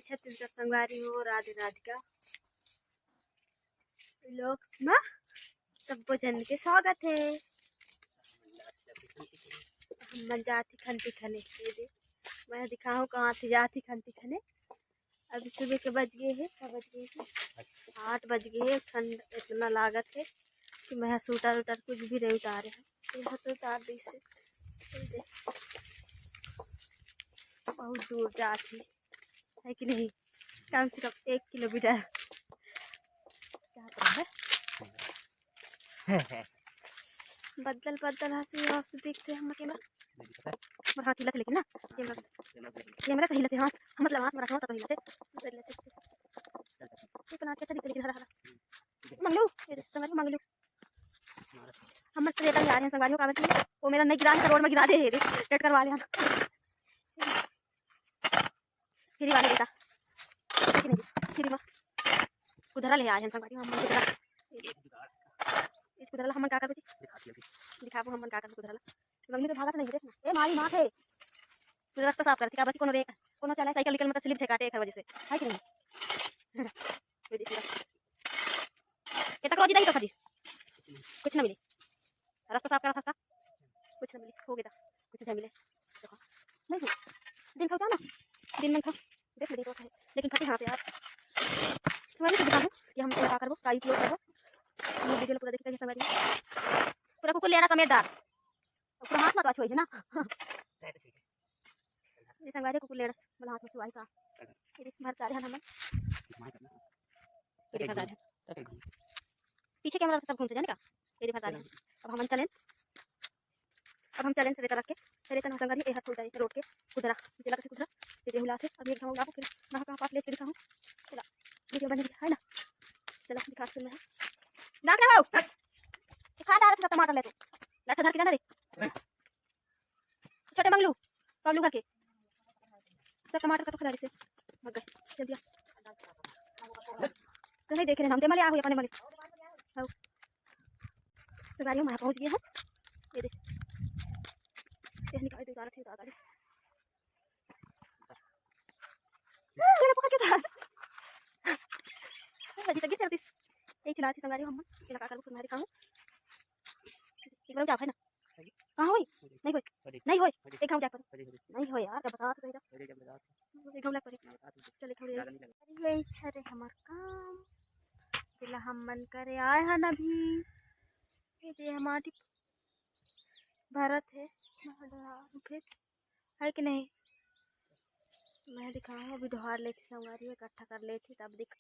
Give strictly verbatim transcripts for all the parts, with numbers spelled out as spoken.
छत्तीसगढ़ संगवारी हो, राधे राधिका। लोग मा सब्बो झन के स्वागत हे। हमन जात ही खंती खने, ये दे, मैं दिखाहूँ कहाँ से जात ही खंती खने। अभी सुबह के बज गए हे, का बज गए हे? आठ बज गए हे। ठंड इतना लागत हे कि मैं स्वेटर उटर कुछ भी नहीं उतारे हूँ। ये तो उतार दी से, ये दे, बहुत दूर जात ही। है कि नहीं? कम से कम एक किलोमीटर। क्या तो है? बदल, बदल हंसी हंसी देखते हैं हम अकेला। और हाथ हिलत है लेकिन ना, कैमरा, कैमरा से हिलत है हाथ, मतलब हाथ मेरा हाथ तो हिलत है। बदल अच्छा, अच्छा दिखते लेकिन हरा हरा। मंगलू, ये देख, संगवारी मंगलू। हम मस्त रेता में जा रहे हैं संगवारी, काबर की वो मेरा नहीं गिरा है, तो रोड में गिरा दे, ये देख, कट करवा ले हम। फ्री वाले बेटा, देख नहीं, फ्री में कुधरा ले आए हैं संगवारी, हम कुधरा। इस कुधरा ला हमन का करबो जी? दिखाबो हमन का करबो कुधरा ला। मंगलू तो भागत नहीं है, देख ना। ए मारी माँ थे। पूरा रास्ता साफ करती, काबर कि कोनो रेक, कोनो चला साइकिल निकल मतलब स्लिप झेकाते एक वजह से, है कि नहीं? ये देखिए। ये तक रोज इधर ही तो खजीस। कुछ ना मिले। रास्ता साफ करा था, कुछ ना मिले, हो गया, कुछ ना मिले। देखो, नहीं हो। दिन खाओ क्या ना, दिन में खाओ, देख ले, दिन खाओ है, लेकिन खाते कहाँ पे यार। तुम्हारे को दिखाऊँ कि हम क्या करबो, का उपयोग करबो। ये वीडियो पूरा देखिए, कैसे हमारी पूरा कुकुर लेना समेत डाल, पूरा हाथ में तो अच्छो है ना। ये संगवारी कुकुर लेना, मतलब हाथ में छुआई का। ये देख, भर डाले हम, ये देख, भर डाले। पीछे कैमरा सब घूमते जाने का, ये देख, भर डाले। अब हम चलें, अब हम चलें रेता रख के, रेता ना संगवारी, ये हाथ जाए रोड के कुधरा, जिला के कुधरा, ये देख, हुला थे, अब ये घाव उलाबो, फिर ना कहाँ पास ले के दिखाऊँ, चला, वीडियो बनेगी, है ना? चलो, दिखा तुम्हें, ना करे बाबू, खा डाल टमाटर ले तू, लट्ठा धर के जाना रे। छोटे मंगलू, बबलू घर के सब टमाटर का तो खिला से भग गए, चल दिया। तो नहीं देखे हम, ते मले आ हुई अपने मले। आओ। संगवारी, हम यहाँ पहुँच गए हैं। ये देख, ये निकाल दे, उतारा थे, उतारा दे। हाँ, मेरा पकड़ के था। अजी तक चलती। यही खिला थी संगवारी, हम इलाका का रुक तुम्हारे खाऊं। एक बार क्या है ना? कहाँ हुई? नहीं होय, नहीं होय। एक घाव जाकर नहीं होय यार, क्या बता तो। एक घाव लग पड़े। चले थोड़ी। अरे, ये इच्छा रे हमर काम, जेला हम मन करे आए हन अभी। ये दे हमारी भरत है, फिर है कि नहीं? मैं दिखाऊँ, अभी डोहार लेथे संगवारी, इकट्ठा कर लेथे तब दिख।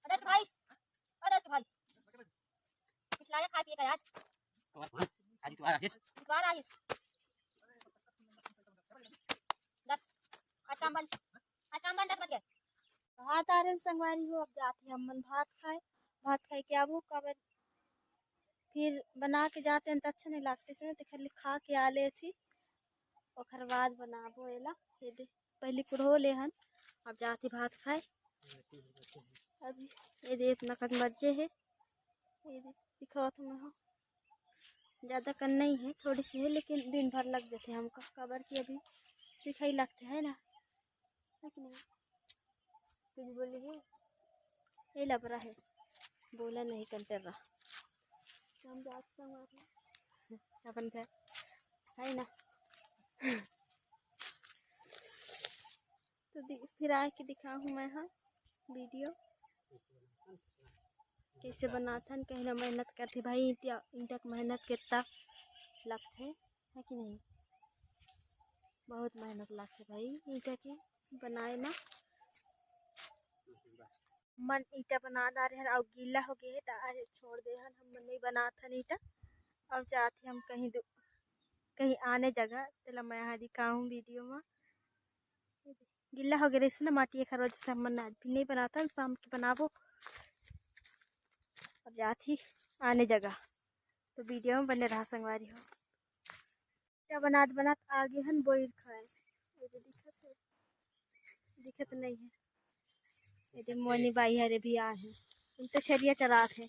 अरे भाई, अरे भाई, कुछ लाया खाए पिए का आज? आज इतवार आहिस। इतवार आहिस। दस, आज काम बंद, आज काम बंद, दस बज गए। भात आ रहे संगवारी हो, अब जाते हैं हमन भात खाए। भात खाए के आबो, काबर फिर बना के जाते हैं त अच्छा नहीं लगते से, तो खाली खा के आ लेथी, ओखर बाद बनाबो एला। ये दे, पहली कुढ़ो ले हन, अब जाती भात खाए। अभी ये दे इतना कन बचे है, ये दे दिखावत हूँ मैं, हाँ। ज़्यादा कन नहीं है, थोड़ी सी है, लेकिन दिन भर लग जाते हैं हमका, काबर कि अभी सिखाई लगते है ना, है कि नहीं? कुछ बोली है, ये लबरा है, बोला नहीं कंटर रहा। हम जात संगवारी अपन घर है ना। तो दि-, फिर आए के दिखाहूँ मैं, हाँ। वीडियो कैसे बनाथन, कहीं ना मेहनत करथे भाई। ईंटा, ईंटा के मेहनत कितना लगथे, है कि नहीं? बहुत मेहनत लगथे भाई ईंटा के बनाए में। मन ईंटा बना डारे हन अउ गीला हो गए हे, त आज छोड़ दे हन, हम नहीं बनात हन ईंटा। अब जात ही हम कहीं दू, कहीं आने जगह, तेला मैं यहाँ दिखाऊँ वीडियो में। गीला हो गए रहिस ना माटी, एखर वजह से हमन आज भी नहीं बनात हन, शाम के बनाबो। अब जात ही आने जगह, तो वीडियो में बने रहा संगवारी हो। क्या बनात बनात आगे हन बोइर खाए, ये तो दिखत है, दिखत नहीं है। ये दे मोनी बाई हरे भी आ है, उन तो छेरिया चरात है।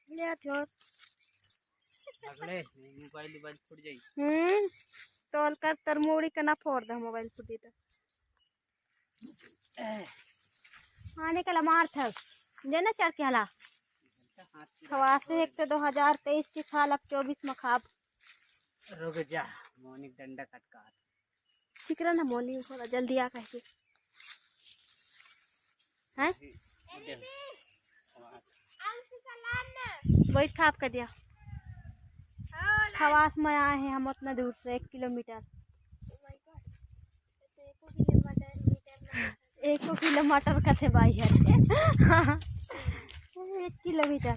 ले आते हो। अगले मोबाइल, मोबाइल फूट जाई। हम्म, तोल कर तर मुड़ी के ना फोड़ दे, मोबाइल फूटी तो। आने के ला मार था, देना चार के हला। खवासे एक तो दो हजार तेईस के खाल, अब चौबीस में खाब। रुक जा, मोनी डंडा कटका। चिकरा ना मोनी, थोड़ा जल्दी आ कह के। हैं? बैठ खाप कर दिया। खवास में आए हैं हम उतना दूर से, एक किलोमीटर। एको किलो मटर कथे भाई है। एक किलोमीटर।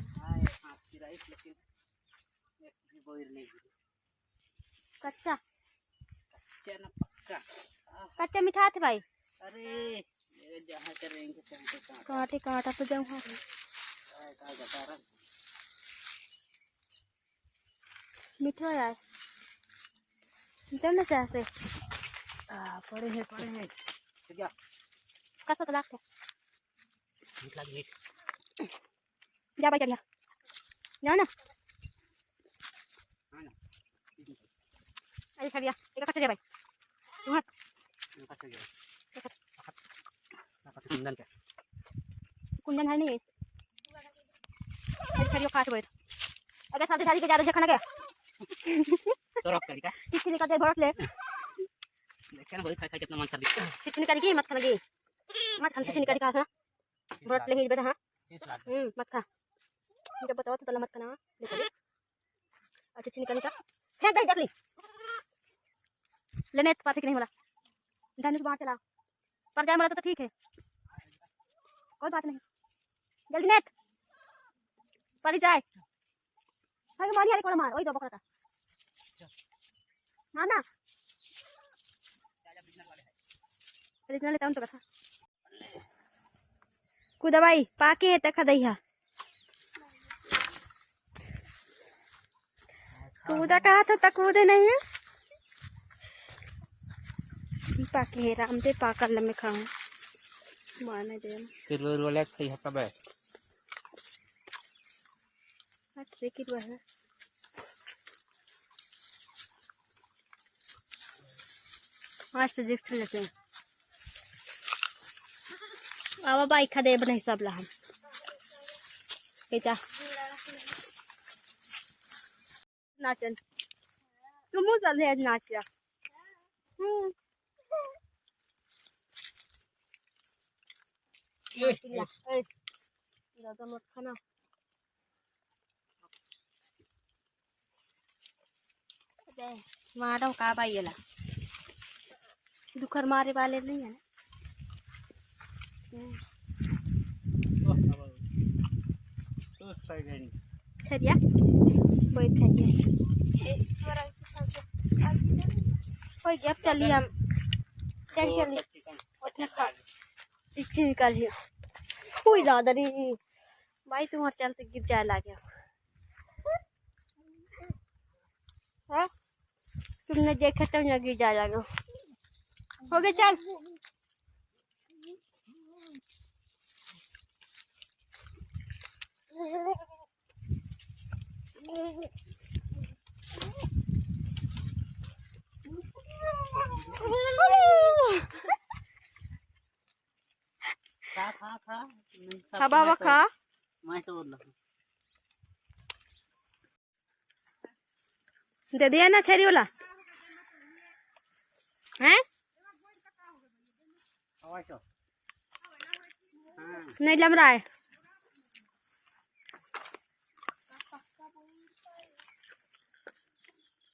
कच्चा। कच्चा ना पक्का। कच्चा मीठा थे भाई। अरे, मेरे जहाँ करेंगे, कहाँ पे कहाँ। कांटे कांटा तो जाऊँ हाँ। मीठो यार। इधर ना चाहते। आ, पड़े हैं, पड़े हैं। जा। कसा तो लागते। मीठ लाग, मीठ। जा भाई, चढ़िया। जाओ ना। हाँ ना। अरे, चढ़िया। एक कट दे भाई। तू हट। एक कट दे। कुंदन के। कुंदन है नहीं। अरे, चढ़ियो खाट बैठ। अबे, शादी, शादी के ज्यादा देखा ना क्या? सरक करी का? किसकी निकल जाए, भड़क ले। देखे ना, वही खाई, खाई कितना मन कर दी। किसकी निकल गई, मत खाना गई। मत खाना, किसकी निकल गई, कहा था? भड़क ले ही बेटा, हाँ। तीस लाख। हम्म, मत खा। जब बताओ तो तला मत खाना, देखो। अच्छा, चीनी का निकाल। फेंक दे, देख ली। लेने तो पाथे कि नहीं बोला। धनुष बांट चला। पर जाए बोला तो, तो ठीक है। कोई बात नहीं। जल्दी नेत। परी जाए। भाई, मारी, अरे, कोड़ा मार। ओए, दो बकरा का। मार ना। Original लेता हूँ तो कथा। कूदा भाई, पाके हे त खदई हा। कूदा कहा था त कूदे नहीं है। ई पाके हे राम दे, पाकल ल मैं खाऊं। माने दे। फिर वो रोले खई हका बे। हट रे, किरवा है। आज तो देख लेते हैं। आवा बाई खा दे बनाई सब ला हम। बेटा। नाचन। तुम चल है नाच जा। हम्म। ए, ए, ज्यादा मत खाना। मारो का भाई येला। दुखर मारे वाले नहीं है। छरिया बैठ है। कोई गैप चलिए हम। चल चलिए। उठना खा। इसकी निकालिए। कोई ज्यादा नहीं। भाई, तुम्हारे चलते गिर जाए लागे। हाँ? तुमने देखा तो ना गिर जाए लागे। हो गया, चल। खा, खा, खा। नहीं, खा, खा, बाबा, मैं तो, खा। मैं तो बोल रहा हूँ। दे दिया ना छेरी वाला? हैं? नहीं लमराए।